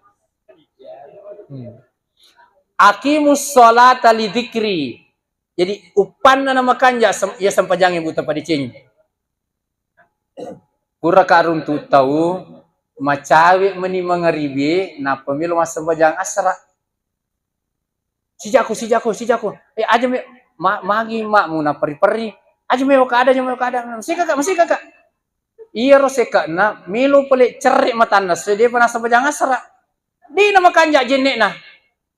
Hmm. Aqimus sholata li dzikri. Jadi, uppanna na makanja sem-, ya sempajangnge buta padecengi. Pura ka runtu tau, macawe meni mangaribi, nappa melo massempajang asra. Sijaku, sijaku, sijaku. Eh, aja me, ma-, magi makmu naperi-peri. Aja me kada, aja me kada. Masih kakak, masih kakak. Iyaro sekakna melo pale cerre matanna, sedepa nasempajang asra. Dena makanja jenne'na.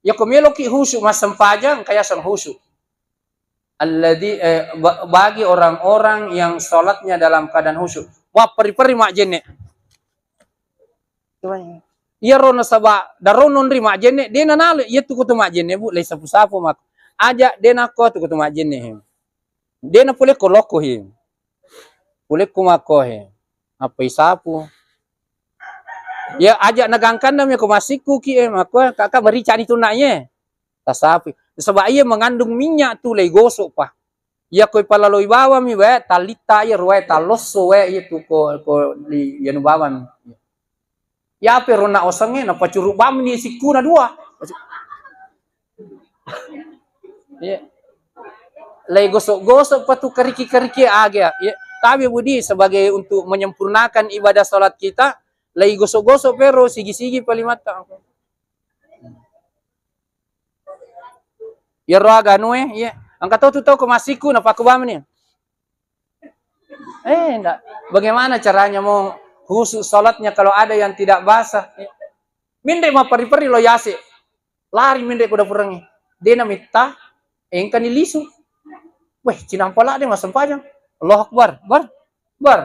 Yako meloki husu massempajang, kayaseng husu. Alladzi, eh, ba-, bagi orang-orang yang sholatnya dalam keadaan khusyuk. Wah, peri-peri majjenne. Iyaro nasaba darono nri majjenne, de nanalo, iya tu kutu majjenne, Bu, lai sapu-sapu mako. Aja de nako tu kutu majjenne. De napole ko lokko hi. Pole ko mako he. Apa isapu? Ya aja nagangkanna mi ko masikku ki e, mako kaka mericani tunai e. Tasapi. Sebab iya mengandung minyak tu lai gosok pa. Iya koi palaloi bawang mi wae, talitta iya ruwae, talosso wae iya tu ko, ko li yanu bawang. Yape ronna osengnge napacuru bamni sikkuna dua. Iya. Lai gosok-gosok pa tu kariki-kariki aga. Iya. Tapi Budi sebagai untuk menyempurnakan ibadah salat kita, lai gosok-gosok pero sigi-sigi palimatta. Iyaro aga anu e, iya. Engka to tu tau ko masikku napakkubamni. Eh, ndak. Bagaimana caranya mau khusyuk salatnya kalau ada yang tidak basah? Minre mapperi-peri lo yase. Lari minre ko dapurengnge. De namitta, engkani lisu. Weh, cinampa ladde massempajang. Allahu Akbar, bar, bar,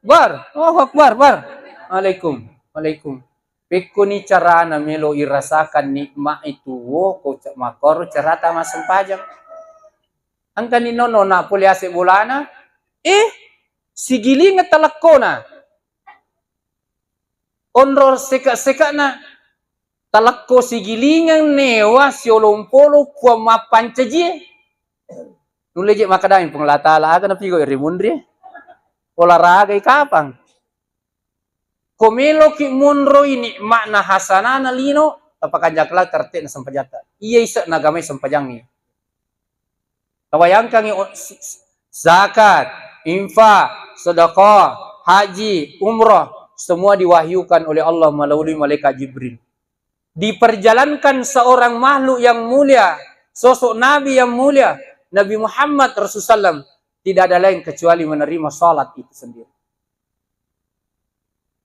bar. Allahu Akbar, bar. Alaikum, alaikum. Pekkoni carana melo irasakan nikmat itu, wo, ko ca-, makkoro carata massempajang. Engkani nono na pole ase bolana, eh, sigilingeng telekkona. Onro seka-sekana, talekko sigilingeng newa siolong-polong puang mappancajie. Nulle je makkadami Puang Allah Ta'ala, aga napigo ri munri? Olahragai kapang? Ko meloki monroi nikmatna hasanana lino, tapakanjaki lau tertibna sempajatta. Iya ise'na agamai sempajangnge. Tabayangkangngi, o-, s-, s-, zakat, infak, sedekah, haji, umrah, semua diwahyukan oleh Allah melalui malaikat Jibril. Diperjalankan seorang makhluk yang mulia, sosok Nabi yang mulia, Nabi Muhammad Rasulullah sallam, tidak ada lain kecuali menerima salat itu sendiri.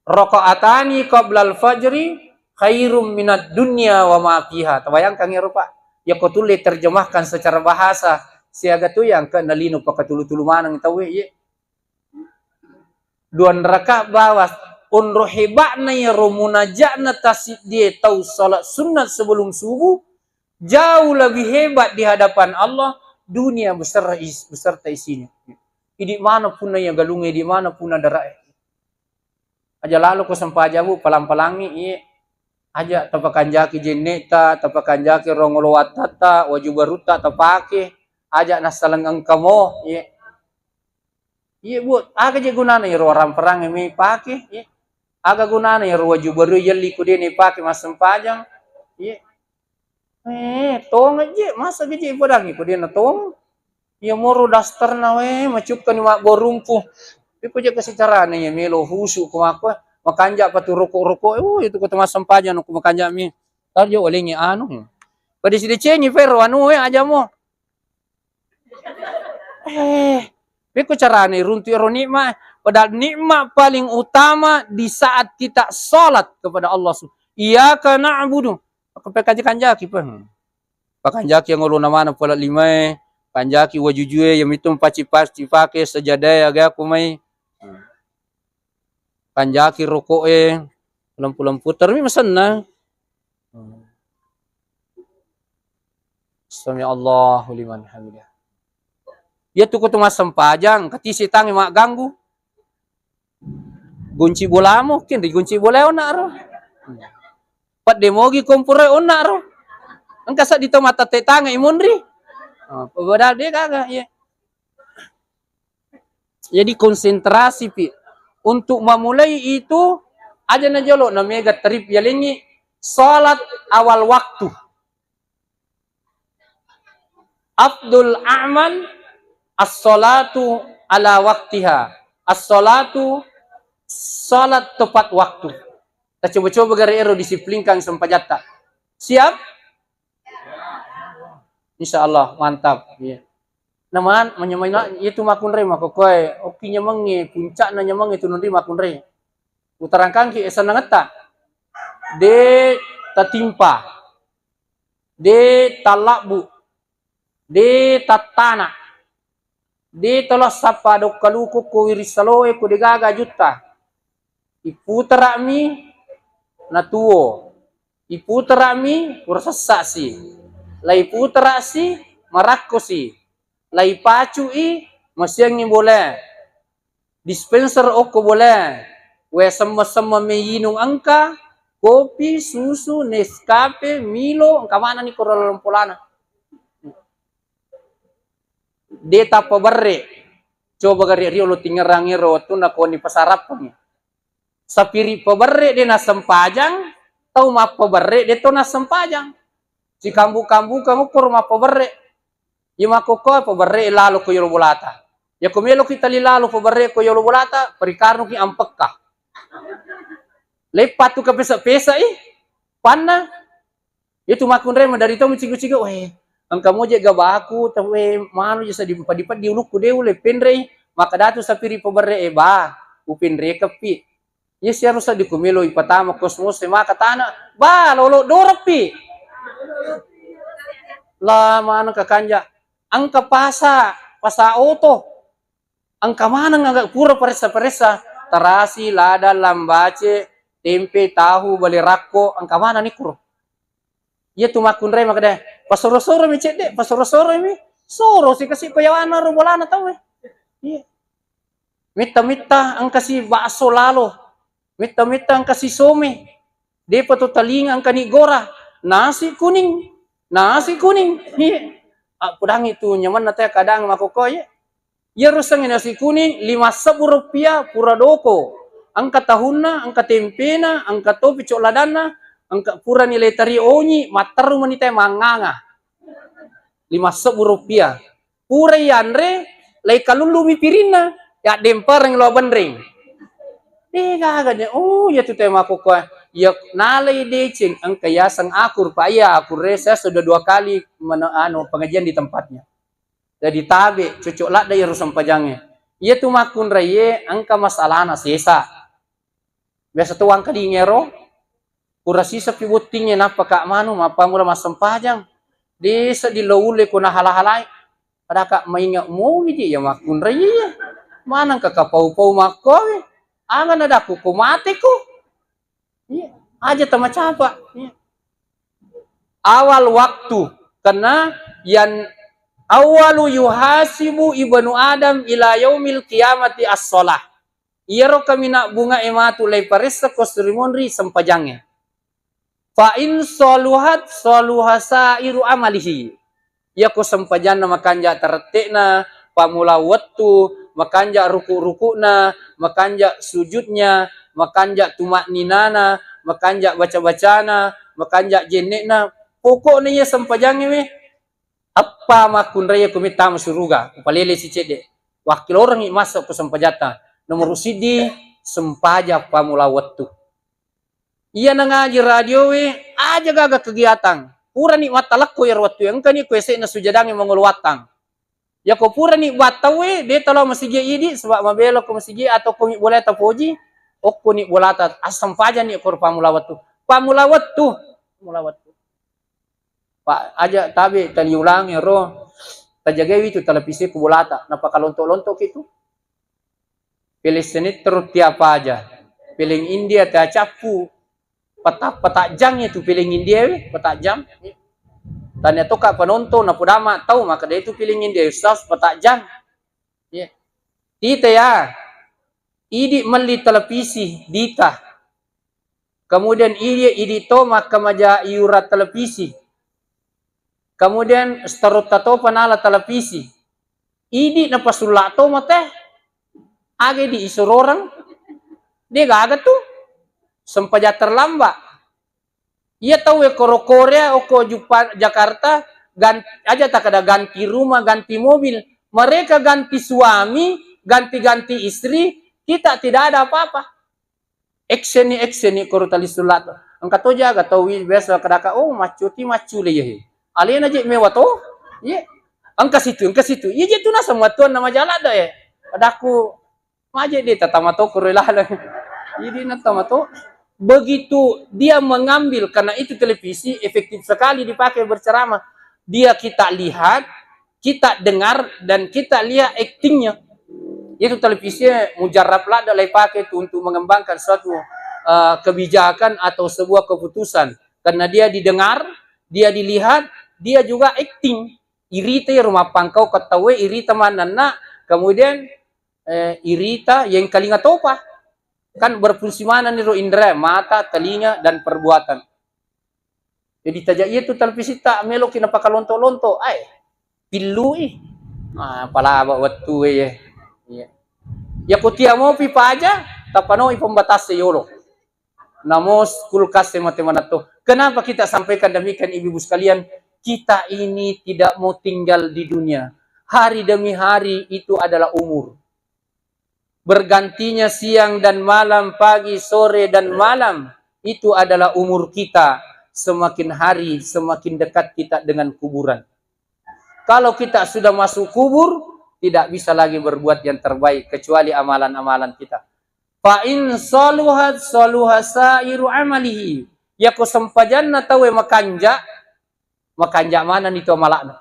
Rakaatani qablal fajri khairum minad dunya wa ma fiha. Tabayangkan ya, Pak. Ya, ko tulle terjemahkan secara bahasa, siaga tu yang ke nalino pakatulu-tulu maneng tauwe, ye. Dua rakaat bawas, onro heba'na iyaro munajatna tasiddie tau salat sunat sebelum subuh, jauh lebih hebat di hadapan Allah dunia beserta is-, beserta isinya. Idi mana punna iya galungnge, idi mana punna darae. Aja lalo ko sempajang, Bu, palang-palangi, iye. Aja tapakanjaki jenne'ta, tapakanjaki rongolo wattatta, waju barutta tapake, aja nassaleng engkamo, iye. Iye, Bu, aga je gunana iyaro ramparang mi pake, iye. Aga gunana iyaro waju baru yelli ko de ni pake massempajang, iye. Eh, tongeng je, masa ge je ipodangi ko de na tongeng. Iya moro dasterna we, macukkani mabborumpu. Iko je kasi carana iya melo husu ko makko, makanja patu roko-roko, oh, itu ko tau massempajang ko makanja mi. Tar jo walengi anu. Pada sidecengi pero anu we aja mo. Eh, pekko carana iruntu ero nikmat, padahal nikmat paling utama di saat kita salat kepada Allah Sub-, Iyyaka na'budu. Maka pakanja-kanjaki pa. Pakanjaki angolona maneng pole limae, kanjaki wajujue, yamitu paci-paci pake sajadae aga ku mai. Kanjaki roko'e, lempu-lempu termi masenna. Sami Allahu liman hamidah. Iya tu ko tu massempajang, katisi tangi magganggu. Gunci bolamu, kin ri gunci bola onna ro. Padde mogi komporo onna ro. Engka seddi to matatte tangai munri. Ah, padahal de gaga, iya. Jadi konsentrasi pi. Untuk memulai itu, aja na jolo na mega trip yalengi salat awal waktu. Afdul a'mal as-salatu ala waktiha. As-salatu, salat tepat waktu. Kita coba-coba gare ero disiplinkan sempajatta. Siap? Insya Allah, mantap. Iya. Naman, manyamai na, itu makunre makokoe. Oki nyamangi, puncakna nyamangi tu nunri makunre. Utarangkangki esa nangetta. De tatimpa. De talabbu. De tattana. De talo sappa dokkaluku ko wirissaloe ko degaga jutta. Iputara'mi natuo. Iputara'mi pura sessa'si. Laiputara'si marakkosi. Laipacu'i masiangngi bole. Dispenser okko bole. Wae semme-semme meinung engka, kopi, susu, Nescafe, Milo, engka manenni ko laleng polana. De tappa berre. Coba gare riolo tingerang ero wettunna koni pasarappengngi. Sapiri paberre de nassempajang, tau mappaberre de to nassempajang. Sikambu-kambukang okkoro mappaberre. Iya makkokkoe paberre lalo ko yolo bolata. Yako meloki tali lalo paberre ko yolo bolata, parikarnuki ampekka. Leppatu kapesa-pesa i, panna. Itu makkunrai madari to mucigo-cigo, "Weh, engka moje gabaku, tawwe manu je sadi peddi-peddi ulukku de ulle penrei, maka datu sapiri paberre e ba, upenre keppi." Iya siaru seddi ku melo ipatama kosmos e maka tana, ba lolo doreppi. La maneng kakanja, engka pasa, pasa oto. Engka maneng aga pura paressa-paressa, tarasi, lada, lambace, tempe, tahu, bale rakko, engka maneng nikkuro. Iya tu makkunrai makkeda, "Pasoro-soro mi cedde, pasoro-soro mi." Soro si kasi payawana ro bolana tau e. Iya. Mitta-mitta engka si bakso lalo. Mitta-mitta engka si some. Depa to talinga engka ni gora. Nasi kuning. Nasi kuning. Iya. Appudangi tu nyamanna te kadang makkokkoe. Iyaro sengnge nasi kuning lima sebbu rupiah pura doko. Engka tahunna, engka tempena, engka topi cok ladanna, engka purani letari onyi, matteru mani te manganga. Lima sebbu rupiah. Pura yanre, lai kalullumi pirinna, ya dempareng lo benreng. De gaga ne, oh, iya tu te makkokkoe. Ya nalai deceng, engka yaseng akur, Pak. Iya, akur re, saya sudah dua kali mene-, anu, pengajian di tempatnya. Jadi tabe, cocok ladde iyaro sempajangnge. Iya tu makkunraiye engka masalahna sesa. Biasa tu wangka dingero, pura sisepi bottingnge nappa ka manu mappammula massempajang. Desa di lo ulle ko nahala-halai. Pada ka mainga mowi di ya makkunraiye. Maneng ka kapau-pau makkowe. Anga nadakku ko mateko. Iya, aja tamacapa. Iya. Awal waktu, karena yang awalu yuhasibu ibnu Adam ila yaumil qiyamati as-shalah. Iyaro kaminang bunga e matu lai paressa ko surimonri sempajangnge. Fa in soluhat soluha sairu amalihi. Iyako sempajanna makanja tarette'na, pammula wettu, makanja ruku-ruku'na, makanja sujudnya, makanja tuma'ninana, makanja baca-bacana, makanja jenne'na. Pokokna iya sempajangnge we, eppa makkunrai ko mettama suruga, upalele si cedde. Wakkilorengngi masuk ko sempajatta. Nomor siddi, sempaja pammula wettu. Iyana ngaji radio we, aja gaga kegiatan. Purani mattalekko iyaro wettu, engkani ko ese'na sujadangnge mangolo wattang. Yako purani battau we, de talo masigi idi, sebab mabelo ko masigi atau ko mi bolata poji, okkoni bolata, assempajanni ko pammula wettu. Pammula wettu. Pammula wettu. Pak, aja tabe taliulangi ro. Tajagai witu televisi ku bolata, napakalonto-lonto kitu. Film sinetron tiap aja. Film India tiap cappu. Peta-, petajang itu film India we, petajang. Tanya toka penonton, napudama tahu maka dia itu film India, Ustaz, petajang. Ya. Tita ya. Idi melli televisi, dita. Kemudian idi, idi to makkamaja iura televisi. Kemudian seterutta to panala televisi. Idi napasulla to mate. Aga di isororeng? De gaga tu. Sempajang terlambat. Iya tau e koro Korea, oko Jepang, Jakarta, gan-, aja takkeda ganti rumah, ganti mobil. Mereka ganti suami, ganti-ganti istri, kita tidak ada apa-apa. Action ni, action ni koro talissu ladde. Engka to jaga tau wi biasa kedaka, "Oh, maccuti maccu le ye." Alena je mewa to. Ye. Engka situ, engka situ. Iya je tu naseng matuanna maja ladde e. Adaku, maje de tatama to koro laleng. Jadi natama to. Begitu dia mengambil, karena itu televisi efektif sekali dipakai berceramah. Dia kita lihat, kita dengar, dan kita lihat aktingnya. Itu televisi mujarab ladde lai pakai tu untuk mengembangkan suatu, eh, kebijakan atau sebuah keputusan. Karena dia didengar, dia dilihat, dia juga akting. Irita ya rumah pangkau ketahui, irita manenna, kemudian, eh, irita yang kalinga topa. Kan berfungsi mana niro indra, mata, telinga, dan perbuatan. Jadi taja iya tu televisitta meloki napakalonto-lonto, ae, pillui. Ah, palaba wettu e, ye. Iya. Ya kutia mopi paja, tapanoi pembatas yolo. Namo kulkas e mate manatto. Kenapa kita sampaikan demikian, ibu-ibu sekalian? Kita ini tidak mau tinggal di dunia. Hari demi hari itu adalah umur. Bergantinya siang dan malam, pagi, sore, dan malam, itu adalah umur kita. Semakin hari, semakin dekat kita dengan kuburan. Kalau kita sudah masuk kubur, tidak bisa lagi berbuat yang terbaik kecuali amalan-amalan kita. Fa in saluhat saluha sairu amalihi. Yako sempajanna tauwe makanja, makanja manani tu amala'na.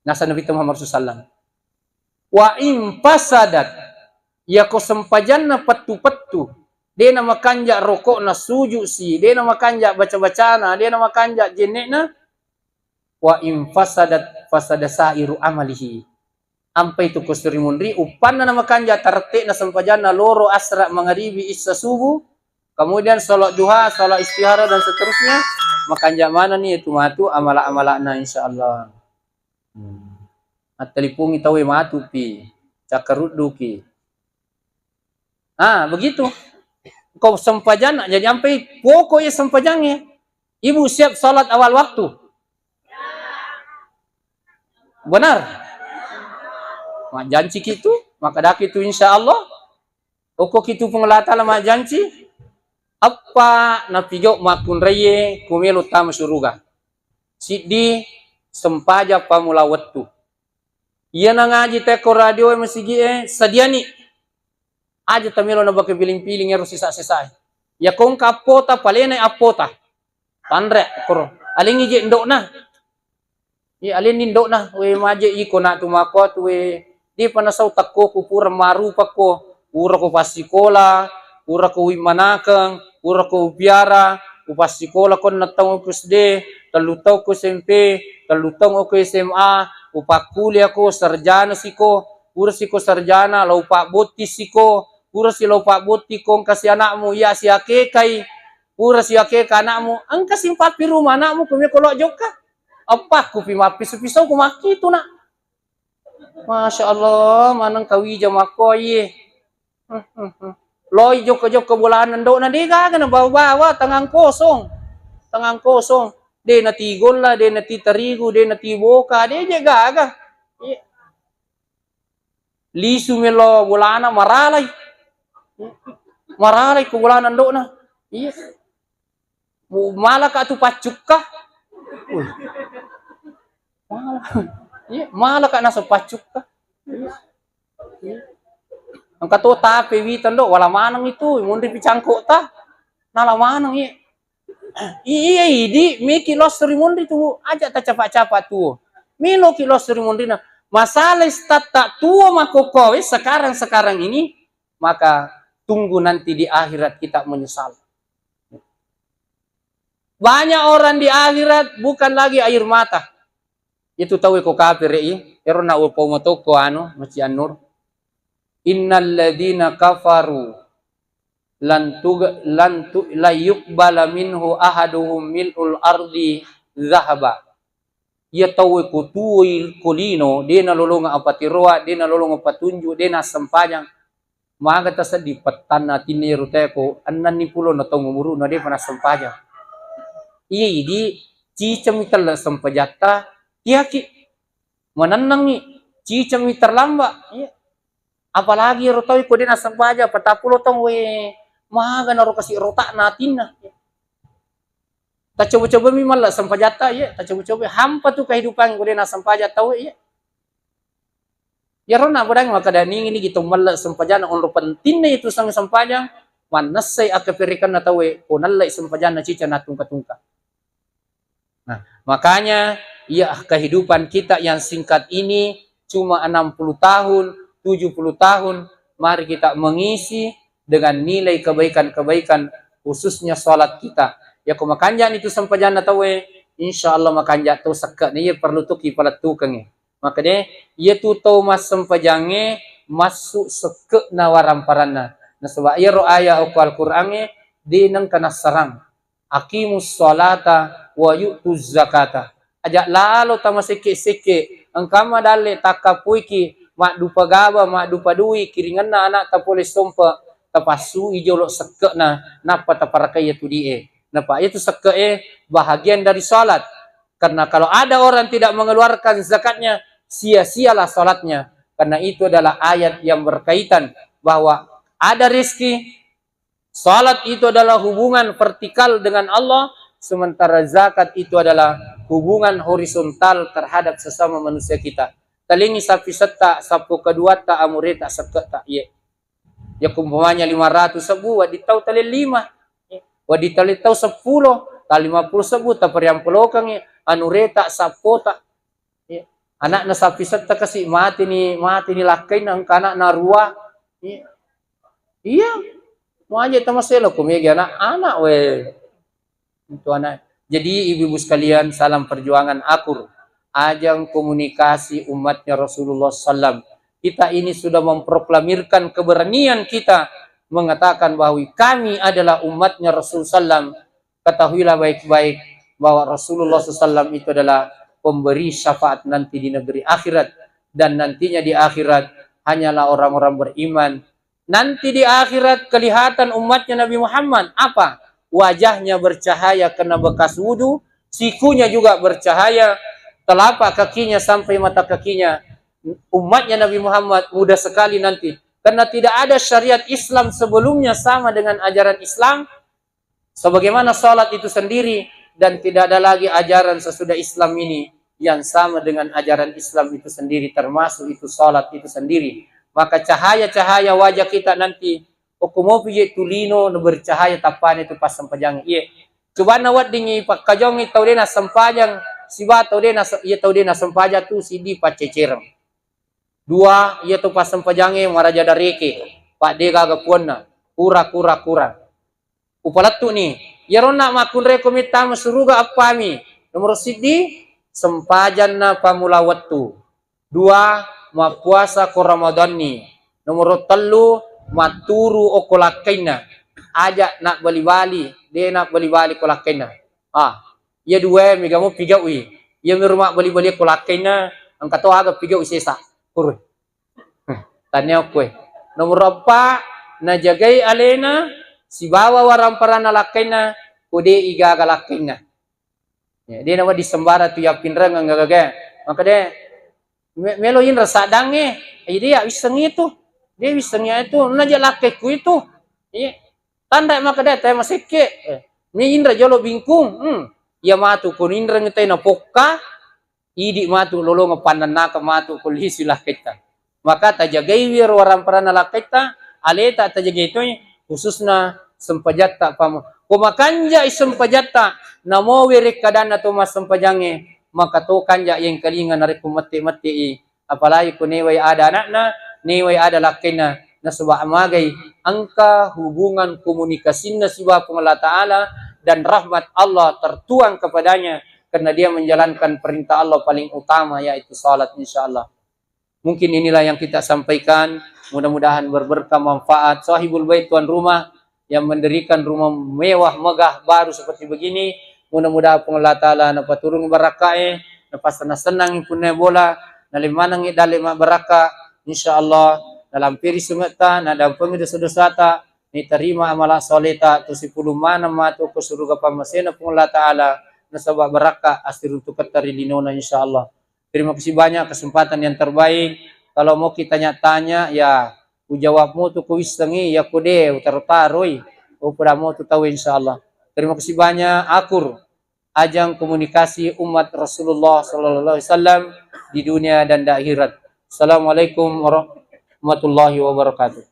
Nasa Nabi Muhammad sallallahu alaihi wasallam. Wa in fasadat, yako sempajanna pettu-pettu, dena makanja rokokna, sujud si, dena makanja baca-bacana, dena makanja jenne'na, wa in fasadat fasada sairu amalihi. Ampai tu ko suri munri, uppanna namakanja tarette'na sempajanna loro, asra, mangaribi, issa, subuh, kemudian salat duha, salat istihara dan seterusnya, makanja manani itu matu amala-amala'na insyaallah. Hmm. Attalipungi tauwe matu pi, cakkarudduki. Ah, begitu. Ko sempajanna, jadi ampai pokok ya sempajangnge. Ibu siap salat awal waktu? Benar? Majjanci kitu, maka daki tu insya Allah. Okko kitu Puang Allah Ta'ala majjanci, eppa napigau makkunraie ku melo tama suruga. Siddi, sempajang pamula wettu. Iyana ngaji tekko radio e masigi e, sadiani. Aja tamelo nabake piling-piling ero sisa-sisa e. Iya kongka appota, palenai appota. Tanre koro. Alengi je ndokna. Iya, alenni ndokna, we maje iko na tu mako tu we, depa nasau takkoku pura marupa ko, pura ko passikola, pura ko wimmanakeng, pura ko upiara, upassikola ko enneng taung ko S D, tellu taung ko S M P, tellu taung ko S M A, upakkuliah ko sarjana siko, pura siko sarjana, lao pabbotti siko, pura si lao pabbotti ko engka si anakmu, iya siakekai, pura siakeka anakmu, engka simpappi rumah anakmu, kumiko lao jokka. Appakku pi mappisu-pisau ku makkitu, Nak. Masya Allah, maneng kawija makkoye. Loi jokka-jokka bolana ndokna de gaga na bawa-bawa, tangang kosong. Tangang kosong. De nati golla, de nati tarigu, de nati boka, de je gaga. Iya. Lisu melo bolana maralai. Maralai ko bolana ndokna. Iya. Mu-, malaka tu paccukka. Wih. Mala-, iya, malaka naso paccukka. Iya. Iya. Engka to tape wita ndo, wala maneng itu, munri pi cangkok ta. Nala maneng, iya. Iya, idi, meki losso ri munri tu, aja tacapa-capa tuo. Meloki losso ri munrina. Masalah istatta tuo makokkoe sekarang-sekarang ini, maka tunggu nanti di akhirat kita menyesal. Banyak orang di akhirat bukan lagi air mata. Itu tau ko kafir i, ero na upo motoko anu, Masjid An-Nur. Innalladzina kafaru lan tuga-, lan tu-, lan yuqbala minhu ahaduhum mil'ul ardi dzahaba. Iya tauwe ko tuwoi ko lino, de nalolongeng apatiroa, de nalolongeng patunju, de nassempajang. Maga tasedding pettanna atinna iyaro tauwe ko ennenni pulo na taung umuru'na de'pa nassempajang. Iya, idi ciceng mi telle sempajatta, tiaki. Manennengngi, ciceng mi terlambat. Iya. Apalagi iyaro tauwe ko de' nassempajang, patappulo taung, we, maga naro kasi rota'na atinna. Tacoba-coba mi melle sempajatta, iya, tacoba-coba. Hampa tu kehidupan ko de' nassempajang tauwe, iya. Iyaro napodangngi makkeda, nigi-nigi to melle sempajanna, onro pentinna itu sang sempajang, mannessai akkaperekenna tauwe ko nallei sempajanna ciceng nattungka-tungka. Nah, makanya, iya, kehidupan kita yang singkat ini cuma enam puluh tahun, tujuh puluh tahun, mari kita mengisi dengan nilai kebaikan-kebaikan, khususnya sholat kita. Iya ko makanja'ni tu sempajanna tauwe, insya Allah makanja' to sekke'na, iya perlu tu kipalettukengngi. Makkeda, iyatu tau massempajangnge massu sekke'na waramparanna. Nasaba iyaro aya okko Al-Qur'angnge de' nengka nassarang. "Aqimus sholata wa yu'tuz zakata." Aja' lalo tamasekke-sekke, engkamma dalle takkapoiki maddupa gaba, maddupa dui, kiringenna ana'ta pole sompe, tapassui jolo sekke'na, nappa taparakai iyatu di'e. Napa iyatu sekke'e bahagian dari salat. Karena kalau ada orang tidak mengeluarkan zakatnya, sia-sialah salatnya. Karena itu adalah ayat yang berkaitan bahwa ada rizki, salat itu adalah hubungan vertikal dengan Allah, sementara zakat itu adalah hubungan horizontal terhadap sesama manusia kita. Talengngi sappisetta, sappo keduatta, amureta, sekke'ta, iye. Yakko umpamanya lima ratus sebbu, wedding tau taleng lima. Wedding taleng tau seppulo, ta lima puluh sebbu, tapariampolokengngi, anureta, sappota. Iya. Ana'na sappisetta kasi, mateni, mateni lakkainna, engka ana'na rua. Iya. Iya. Muaje tamaselo ko mega anak-anak we. Itu anak. Jadi ibu-ibu sekalian, salam perjuangan akur. Ajang komunikasi umatnya Rasulullah sallam. Kita ini sudah memproklamirkan keberanian kita mengatakan bahwa kami adalah umatnya Rasul sallam. Ketahuilah baik-baik bahwa Rasulullah sallam itu adalah pemberi syafaat nanti di negeri akhirat, dan nantinya di akhirat hanyalah orang-orang beriman. Nanti di akhirat kelihatan umatnya Nabi Muhammad. Apa? Wajahnya bercahaya karena bekas wudu, sikunya juga bercahaya, telapak kakinya sampai mata kakinya. Umatnya Nabi Muhammad mudah sekali nanti. Karena tidak ada syariat Islam sebelumnya sama dengan ajaran Islam. Sebagaimana salat itu sendiri, dan tidak ada lagi ajaran sesudah Islam ini yang sama dengan ajaran Islam itu sendiri, termasuk itu salat itu sendiri. Maka cahaya-cahaya wajah kita nanti, okko mopi je tulino na bercahaya tappana itu pas sempajang. Iye. Coba na weddingi pakkajongi tau dena sempajang, siba tau dena se-, iya tau dena sempajang tu sidi paccecereng. Dua, iya tu pas sempajange maraja dareke, pak de gaga puanna, kura, kura, kura. Upalettu'ni. Iyaronna makkunrai ko mittama suruga appami. Nomoro siddi, sempajanna pammula wettu. Dua, mappuasa ko Ramadanni. Nomoro tellu, matturu okko lakkainna. Aja nabbali-bali, de nabbali-bali ko lakkainna. Ah, iya dua mega mo pigaui. Iya mero mabbali-bali ko lakkainna, engka to aga pigaui sesa. Kurui. Tannia okkoe. Nomoro eppa, najagai alena sibawa waramparanna lakkainna, ko de igaga lakkainna. Ya, de nawedding sembarang tu yappinrengeng gaga. Maka de me-, melo inra saddangnge, eh, de ya wissengi tu. De wissengi itu, naja lakkaiku itu. Iya. Tanra maka de tai masekke. Eh, mi inra jolo bingkung. Hmm. Iya matu ko inreng tai napokka, idi matu lolongeng pannennakeng matu ko lisu lakkaitta. Maka tajagaiwi ro waramparanna lakkaitta, aleta tajagai toi, khususna sempajatta pamo. Ko makanjai sempajatta, namo werekkadanna to massempajangnge, maka to kanja yengkalinga narekko mette-mette i. Apalagi ko newai ada anakna, newai ada lakkainna, nasaba magai engka hubungan komunikasinna siba Puang Allah Ta'ala dan rahmat Allah tertuang kepadanya karena dia menjalankan perintah Allah paling utama, yaitu salat, insya Allah. Mungkin inilah yang kita sampaikan. Mudah-mudahan berberkah, manfaat. Sahibul bait, tuan rumah yang mendirikan rumah mewah, megah, baru seperti begini, mudah-mudahan Puang Allah Ta'ala napaturung barakkae, napasennang-sennangi punna bola, nalemanengi dalle mabbarakka, insya Allah. nalampiri sumetta, nadampengi dosa-dosata, nitarima amala soleta, tusipulung maneng matu ko suruga pammasena Puang Allah Ta'ala, nasaba barakka assiruntuketta ri linona, insyaallah. Terima kasih banyak kesempatan yang terbaik. Kalau mau kita tanya-tanya, ya, ujawab mutu ku wissengi, ya ku de, utaro-taroi. Oh, pada mau tu tahu, insyaallah. Terima kasih banyak. Akur, ajang komunikasi umat Rasulullah sallallahu alaihi wasallam di dunia dan di akhirat. Assalamualaikum warahmatullahi wabarakatuh.